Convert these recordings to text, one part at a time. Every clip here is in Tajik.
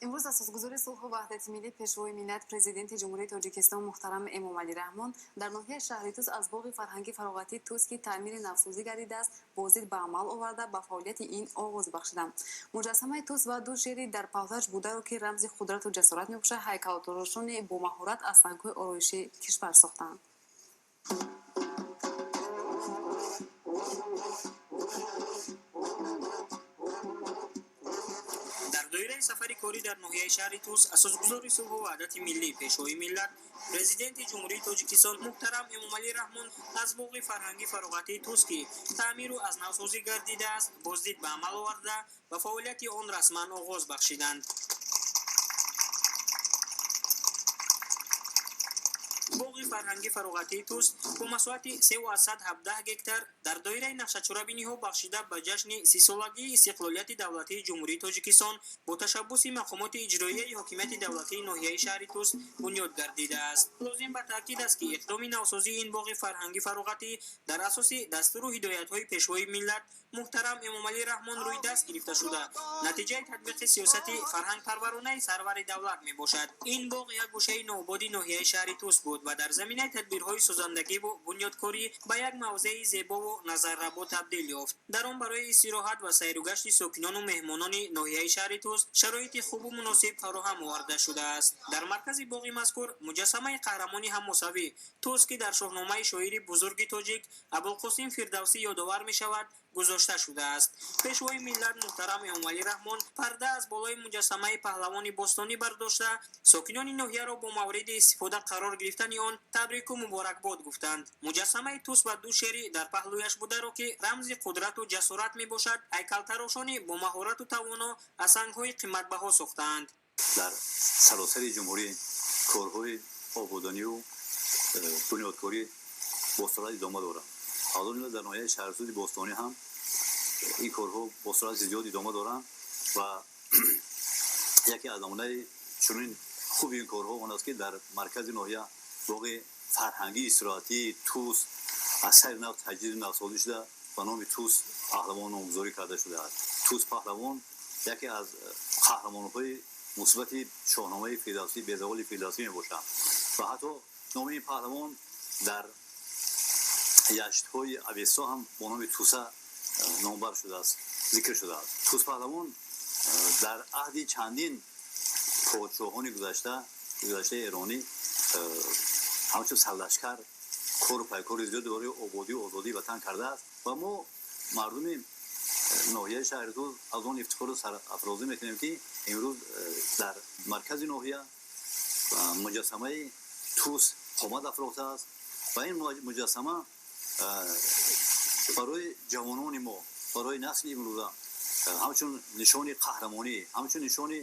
Имрӯз асосгузори сулҳу ваҳдати миллӣ, Пешвои миллат, Президенти Ҷумҳурии Тоҷикистон муҳтарам Эмомалӣ Раҳмон дар ноҳияи шаҳри Тус аз боғи фарҳанги фароғатии Тус, ки таъмири навсозӣ гардидааст, боздид ба амал оварда, ба фаъолияти ин оғоз бахшиданд. Муҷассамаи Тус ва ду шери дар паҳлӯяш бударо, ки рамзи қудрату ҷасорат мебошад, ҳайкалтарошони бомаҳорат аз сангҳои ороишии кишвар сохтанд. Дар доираи сафари корӣ дар ноҳияи шаҳри Тус асосгузори сулҳу ваҳдати миллӣ, Пешвои миллат, Президенти Ҷумҳурии Тоҷикистон муҳтарам Эмомалӣ Раҳмон аз боғи фарҳанги фароғатии Тус, ки таъмиру аз навсозӣ гардидааст, боздид ба амал оварда, ба фаъолияти он расман оғоз бахшиданд. Боғи фарҳанги фароғатии Тус бо масоҳати 3,17 гектар дар доираи нақшачорабиниҳо бахшида ба ҷашни 30-солагии истиқлолияти давлатии Ҷумҳурии Тоҷикистон бо ташаббуси мақомоти иҷроияи ҳокимияти давлатии ноҳияи шаҳри Тус бунёд гардидааст. Лозим ба таъкид аст, ки иқдоми навсозии ин боғи фарҳанги фароғатӣ дар асоси дастуру ҳидоятҳои Пешвои миллат муҳтарам Эмомалӣ Раҳмон рӯи даст гирифта шуда, натиҷаи татбиқи сиёсати фарҳангпарваронаи сарвари давлат мебошад. Ин боғ як гӯшаи ноободи ноҳияи шаҳри Тус буд ва дар заминаи тадбирҳои созандагиву бунёдкорӣ ба як мавзеи зебову назаррабо табдил ёфт. Дар он барои истироҳат ва сайру гашти сокинону меҳмонони ноҳияи шаҳри Тус шароити хубу муносиб фароҳам оварда шудааст. Дар маркази боғи мазкур муҷассамаи қаҳрамони ҳамосавӣ Тус, ки дар шоҳномаи шоири бузурги тоҷик Абулқосим Фирдавсӣ ёдовар мешавад, гузошта шудааст. Пешвои миллат муҳтарам Эмомалӣ Раҳмон парда аз болои муҷассамаи паҳлавони бостонӣ бардошта, сокинони ноҳияро бо мавриди истифода қарор гирифтани он табрику муборакбод гуфтанд. Муҷассамаи Тус ва ду шери дар паҳлӯяш бударо, ки рамзи қудрату ҷасорат мебошад, ҳайкалтарошони бо маҳорату тавоно аз сангҳои қиматбаҳо сохтаанд. Дар саросари ҷумҳурӣ корҳои ободонию бунёдкорӣ бо суръат идома доранд. Аз он ҷумла дар ноҳияи Шаҳритуси бостонӣ ҳам ин корҳо бо суръати зиёд идома доранд ва яке аз намунаи чунин хуби ин корҳо он аст, ки дар маркази ноҳия боғи фарҳангии истироҳатии Тус аз сари нав таҷдиду навсозӣ шуда, ба номи Тус паҳлавон номгузорӣ карда шудааст. Тус паҳлавон яке аз қаҳрамонҳои мусбати шоҳномаи Фирдавсӣ, безаволи Фирдавсӣ мебошад ва ҳатто номи ин паҳлавон дар яштҳои Авесто ҳам бо номи Туса номбар шудааст, зикр шудааст. Тус паҳлавон дар аҳди чандин подшоҳони гузаштаи эронӣ ҳамчун сарлашкар кору пайкори зиёде барои ободию озодии ватан кардааст ва мо, мардуми ноҳияи шаҳри Тус, аз он ифтихору сарафрозӣ мекунем, ки имрӯз дар маркази ноҳия муҷассамаи Тус қомат афрохтааст ва ин муҷассама барои ҷавонони мо, барои насли имрӯза ҳамчун нишони қаҳрамонӣ, ҳамчун нишони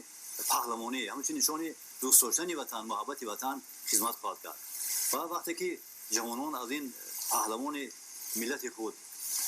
паҳлавонӣ, ҳамчун нишони дӯст доштани ватан, муҳаббати ватан хизмат хоҳад кард. Ва вақте ки ҷавонон аз ин паҳлавони миллати худ,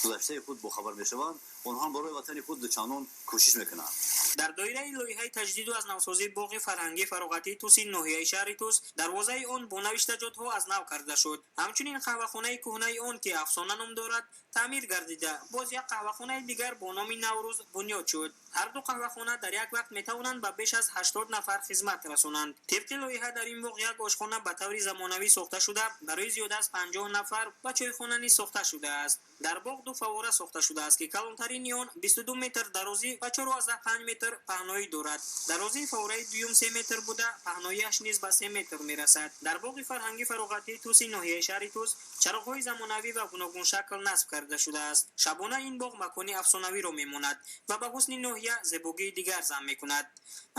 гузаштаи худ бохабар мешаванд, онҳо ҳам барои ватани худ дучандон кӯшиш мекунанд. Дар доираи лоиҳаи таҷдиду аз навсозии боғи фарҳангии фароғатии Туси ноҳияи шаҳри Тус дарвозаи он бо навиштаҷотҳо аз нав карда шуд. Ҳамчунин қаҳвахонаи кӯҳнаи он, ки Афсона ном дорад, таъмир гардида, боз як қаҳвахонаи дигар бо номи Наврӯз бунёд шуд. Ҳар ду қаҳвахона дар як вақт метавонанд ба беш аз 80 нафар хизмат расонанд. Тибқи лоиҳа, дар ин боғ як ошхона ба таври замонавӣ сохта шуда, барои зиёда аз 50 нафар ва чойхона низ сохта шудааст. Дар боғ ду фаввора сохта шудааст, ки калонтарини он 22 метр дарозӣ ва 4,5 метр паҳноӣ дорад. Дарозии фаввораи дуюм 3 метр буда, паҳноияш низ ба 3 метр мерасад. Дар боғи фарҳангӣ фароғатии Туси ноҳияи шаҳри Тус чароғҳои замонавӣ ва гуногуншакл насб карда шудааст. Шабона ин боғ макони афсонавиро мемонад ва ба ҳусни ноҳия зебогии дигар зам мекунад.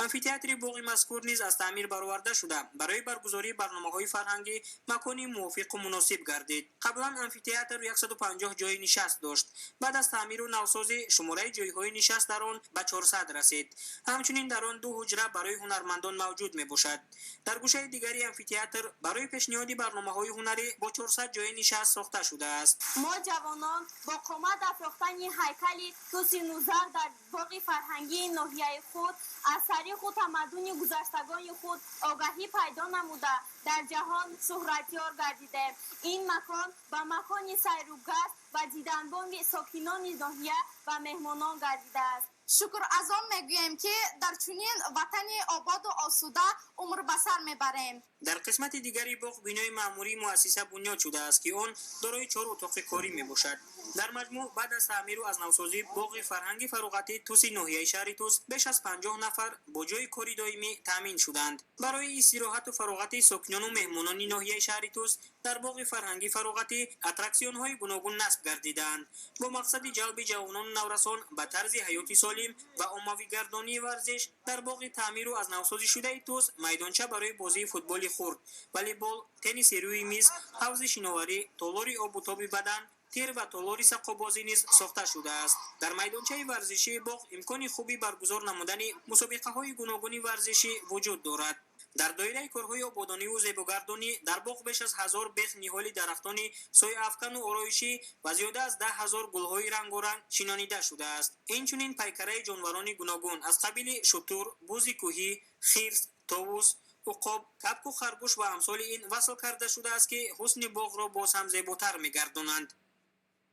Амфитеатри боғи мазкур низ аз таъмир бароварда шуда, барои баргузории барномаҳои фарҳангӣ макони мувофиқу муносиб гардид. Қаблан амфитеатр 150 ҷойи нишаст дошт. Баъд аз таъмиру навсозӣ шумораи ҷойҳои нишаст дар он ба 400 расид. Ҳамчунин дар он ду ҳуҷра барои ҳунармандон мавҷуд мебошад. Дар гӯшаи дигари амфитеатр барои пешниҳоди барномаҳои ҳунарӣ бо 400 ҷойи нишаст сохта шудааст. Мо, ҷавонон, бо қомат афрохтани ҳайкали Туси Нузар дар боғи фарҳангии ноҳияи худ аз таъриху тамаддуни гузаштагони худ огаҳӣ пайдо намуда, дар ҷаҳон шӯҳратёр гардидем. Ин макон ба макони сайру гашт ва диданбони сокинони ноҳия ва меҳмонон гардидааст. Шукр аз он мегӯем, ки дар чунин ватани ободу осуда умр ба сар мебарем. Дар қисмати дигари боғ бинои маъмурии муассиса бунёд шудааст, ки он дорои чор утоқи корӣ мебошад. Дар маҷмӯъ, баъд аз таъмиру аз навсозии боғи фарҳанги фароғатии Туси ноҳияи шаҳри Тус, беш аз 50 нафар бо ҷойи кори доимӣ таъмин шуданд. Барои истироҳату фароғати сокинону меҳмонони ноҳияи шаҳри Тус дар боғи фарҳанги фароғатӣ аттраксионҳои гуногун насб гардидаанд. Бо мақсади ҷалби ҷавонону наврасон ба тарзи ҳаёти солим ва оммавигардонии варзиш, дар боғи таъмиру аз навсозӣ шудаи Тус майдонча барои бозии футболи хурд, волейбол, тенниси рӯи миз, ҳавзи шиноварӣ, толори обутоби бадан, тир ва толори сақобозӣ низ сохта шудааст. Дар майдончаи варзишии боғ имкони хуби баргузор намудани мусобиқаҳои гуногуни варзишӣ вуҷуд дорад. Дар доираи корҳои ободониву зебогардонӣ дар боғ беш аз 1000 бех ниҳоли дарахтони сояафкану ороишӣ ва зиёда аз 10 000 гулҳои рангоранг шинонида шудааст. Инчунин пайкараи ҷонварони гуногун аз қабили шутур, бузи кӯҳӣ, хирс, товус, уқоб, кабку харгӯш ва амсоли ин васл карда шудааст, ки ҳусни боғро боз ҳам зеботар мегардонанд.